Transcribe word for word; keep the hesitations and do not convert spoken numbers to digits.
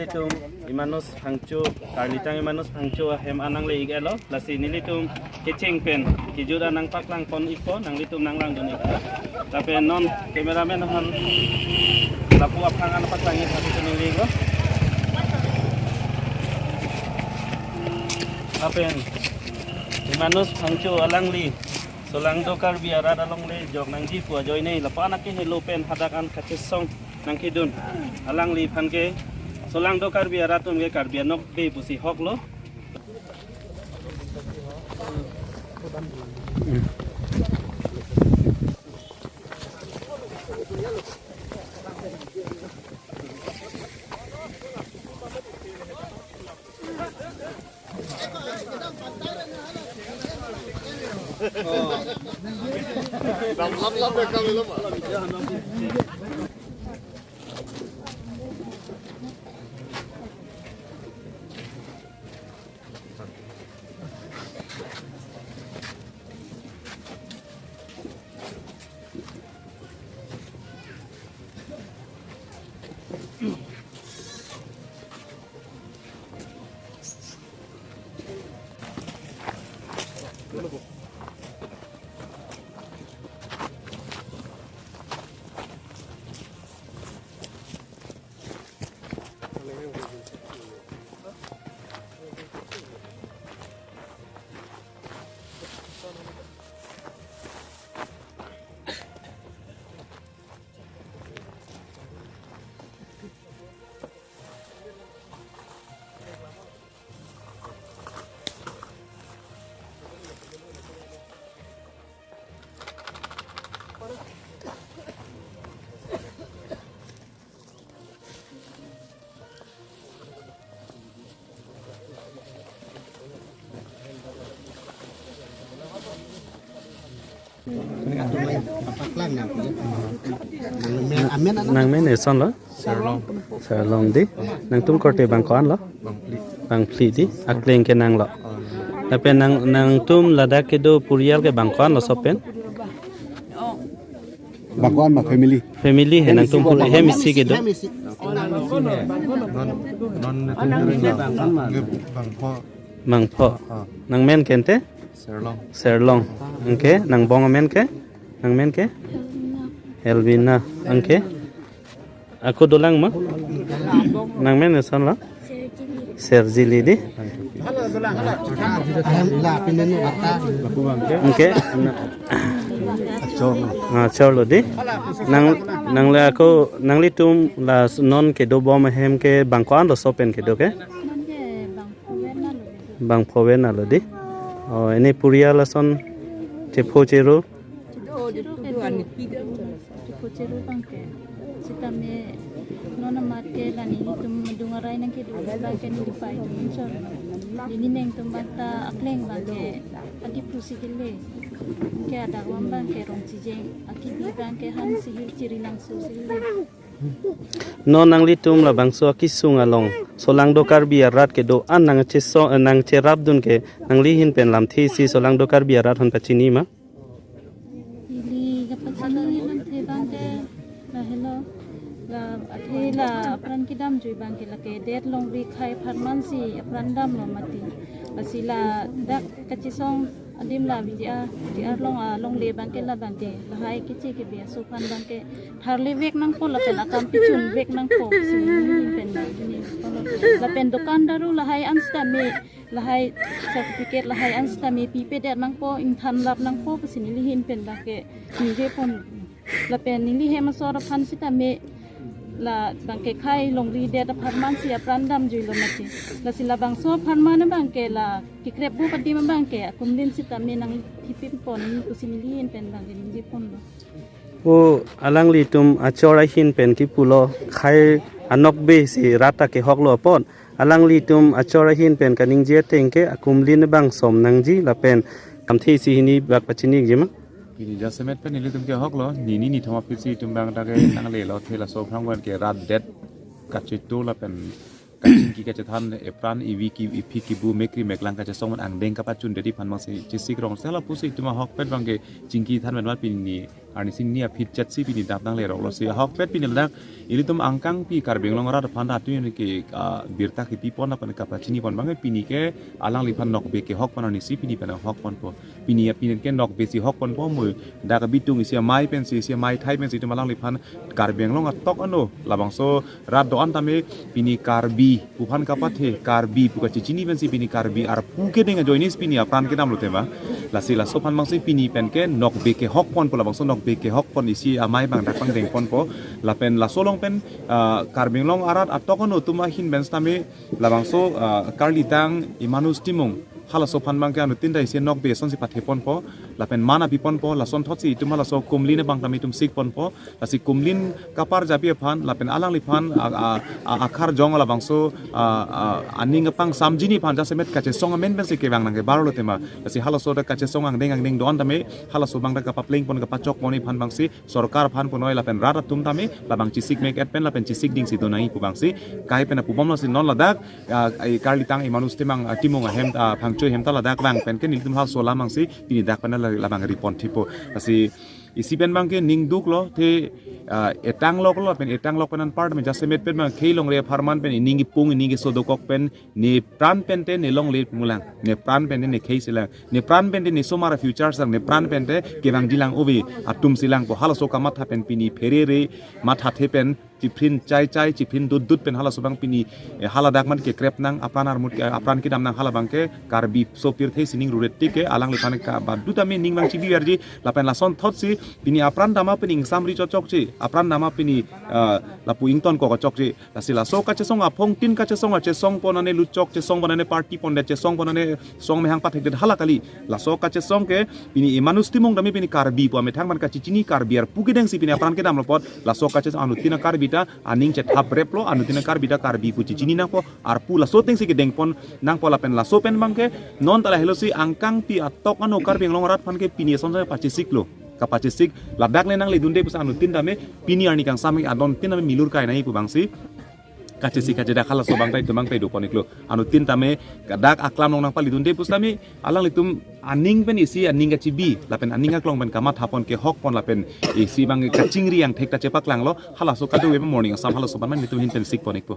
Tum Emmanuel Phangcho, Karlitang Emmanuel Phangcho ahem anang le ik elo, lasi nelitum kecheng pen kejut anang paklang pon ikpo, nanglitum nang langdun ik. Lapen non cameraman han lapu aphan an paklang ik hati tuning lego. Lapen Emmanuel Phangcho alangli solangdo Karbi arat along le jok nangji pu ajoine lapu anak ke helo pen hadak an kachesong nangkedun. Alangliphan ke solangdo Karbi arat atum ke Karbi Anokbe pusi hoklo. Nangmen eson lo? Serlong. Serlong di. Nangtum korte bang ko-an lo? Bang phli. Bang phli di. Akleng ke nang lo. Lapen nang, nangtum ladak kedo purial ke bang ko-an lo sopen? Bang ko-an ma family. Family he nangtum puri hem isi kedo. Hem isi. Non, non, bang pho. Bang pho. Ah. Nangmen ke ante? Serlong. Serlong. Anke, nangbong amen ke? Nangmen ke? Elvina. Anke? Ako dolang ma? Nangmen eson lo? Serjili di. Anke? Ah, chor lo di. Nang, nang le ako, nanglitum la non kedo bom ahem ke bang ko-an lo sopen kedo ke? Bang pho ven alo di. Oh, ini purial ason chepho chero. Chepho chero ke do. Chepho chero bang ke. Sitame non amat ke la nelitum adung arai nangkedo bang ke neli pai atum chor. Neli neng atum bang ta akleng bang ke adi pusi kele. Ke adak bang ke Rongchijeng. Akibi bang ke han sihil Chirilangso sihil. Non nanglitum labangso akisung along solangdo Karbi arat kedo-an nangchesong, eh, nangcherapdun ke nangli ahin pen lamthe isi solangdo Karbi arat aphan pachini ma? Ili kapachini lamthe bang ke la helo, la athe la apran kedamjui bang ke lake det longri khei apharman si apran damlo mati. Lasi ladak kachesong adim la V G R, V G R along, ah, longle bang ke la bang ke lahai keche kebi aso aphan bang ke tharle vek nangpo lapen akam pechun vek nangpo pusi neli ahin pen bang ke neli polo. Lapen dokan daru lahai an sitame, lahai certificate lahai an sitame pipedet nangpo, ingthan lap nangpo pusi neli ahin pen bang ke ningje pon. Lapen neli hem asor aphan sitame la bang ke khei longri det apharman si apran damjuilo mati. Lasi labangso apharman bang ke la kekrep bu padim bang ke akumlin sitame nangthipin pon pusi neli ahin pen bang ke ningje ponlo. O alanglitum achor ahin pen kipulo khei anokbe si rat ta kehoklo apot. Alanglitum achor ahin pen kaningje ateng ke akumlin bang som nangji lapen lamthe isi hini bak pachini ikji ma? Pini jasemet pen nelitum kehoklo, nini nithom aphi si itum bang ta ke nanglelo athe laso aphrang pen ke rat det kachitu lapen kachingki kachethan epran evi ki ephi kibu mekri meklang kachesong man angdeng kapachun dedi aphan bang si chesik rong sela pusi itum ahokpet bang ke chingki than pen mal pini Arnisi ni aphi chetsi pini dap nanglerok lo si ahokpet pini ladak ilitum angkangpi Karbi Anglong arat aphan ta atumi ke, ah, birta kipipon aphan kapachini pon abang pini ke alangliphan nokbe kehok pon arnisi pini pen hok ponpo. Pini aphi ke nokbe si hok ponpo mo dak abitung isi amei pensi isi amei thai pensi itum alangliphan Karbi Anglong atok ano labangso rat do-an tame pini Karbi pu aphan kapathe, Karbi pu kachechini pensi pini Karbi arpu kedeng ajoine si pini apran kedam lo tema. Lasi laso aphan abangsi pini pen ke nokbe kehok ponpo, labangso nokbe kehok pon isi amei abang dak pangdeng ponpo. Lapen laso along pen, ah, Karbi Anglong arat atok ano atum ahin pen sitame labangso, ah, karlitang Emmanus Timung halaso aphan abang ke anuttin ta isi nokbe asonsi pathe ponpo. Lapen man api ponpo, lasonthotsi itum halaso Kumlin abang tame itum sik ponpo. Lasi Kumlin kaparjapi aphan lapen alangliphan a, a, a, akarjong labangso, a, a, aning apangsamjini aphan jasemet kachesong amen pensi kevang nangkebar lo tema. Lasi halaso ta kachesong angdeng angdeng do-an tame halaso abang ta kapapleng pon kapachok pon aphan abangsi sorkar aphan punoi lapen rat atum tame labang chesik mek et pen lapen chesik dingsi do nangji pu abangsi kai pen apubom lasi non ladak, ah, i karlitang Emmanus Timung, ah, Timung ahem, ah, Phangcho ahem ta ladak vang pen ke nelitum halaso alam abangsi pini dak pen la-, labang ri pon thipo. Lasi isi pen abang ke ning duk lo the, ah, etang lok lo pen etang lok pen anpar tame jasemet pen abang khei longri apharman pen ining ipung ining iso dokok pen ne pran pen te ne longle mulang, ne pran pen te ne khei silang, ne pran pen te ne somar future sang, ne pran pen te kevangjilang ove atum silangpo. Halaso kamatha pen pini pherere mathathe pen chiprin chai chai chiprin dut dut pen halaso abang pini, eh, haladak man kekrep nang apran armut, eh, apran kedam nang hala abang ke Karbi sopirthe sining ruret tik ke alangliphan ke badu tame ning abang chibi verji lapen lasonthotsi pini apran dam apini ingsamri chokchokche, apran dam apini, eh, lapu ingtonkok chokche. Lasi laso kachesong aphongtin kachesong achesong pon ane luchok chesong pon ane party pondet chesong pon ane song mehang pathekdet hala kali. Laso kachesong ke pini Emmanus Timung tame pini Karbi pu amethang abang kachechini Karbi arpu kedeng si pini apran kedam lo apot. Laso kachesong anuttin a-Karbi ta aning chethap rep lo, anuttin a-Karbi ta Karbi pu chechini nangpo, arpu laso ateng si kedeng pon nangpo lapen laso pen abang ke non ta lahelo si angkangpi atok ano Karbi Anglong arat aphan ke pini ason sa pachesik lo. Kapachesik ladak le nangle dunde pusi anuttin tame pini arni kangsam ke adon tin tame milur kai nangji pu abangsi kachesik kachedak halaso abang ta itum abang ta do pon iklo. Anuttin tame kadak aklam along nangpali dunde pusi tame alanglitum aning pen isi aning kachibi lapen aning aklong pen kamatha pon kehok pon lapen isi abang kachingri angthek ta chepaklang lo. Halaso kadokave morning asam halaso abang nelitum ahin pen sik pon ikpo.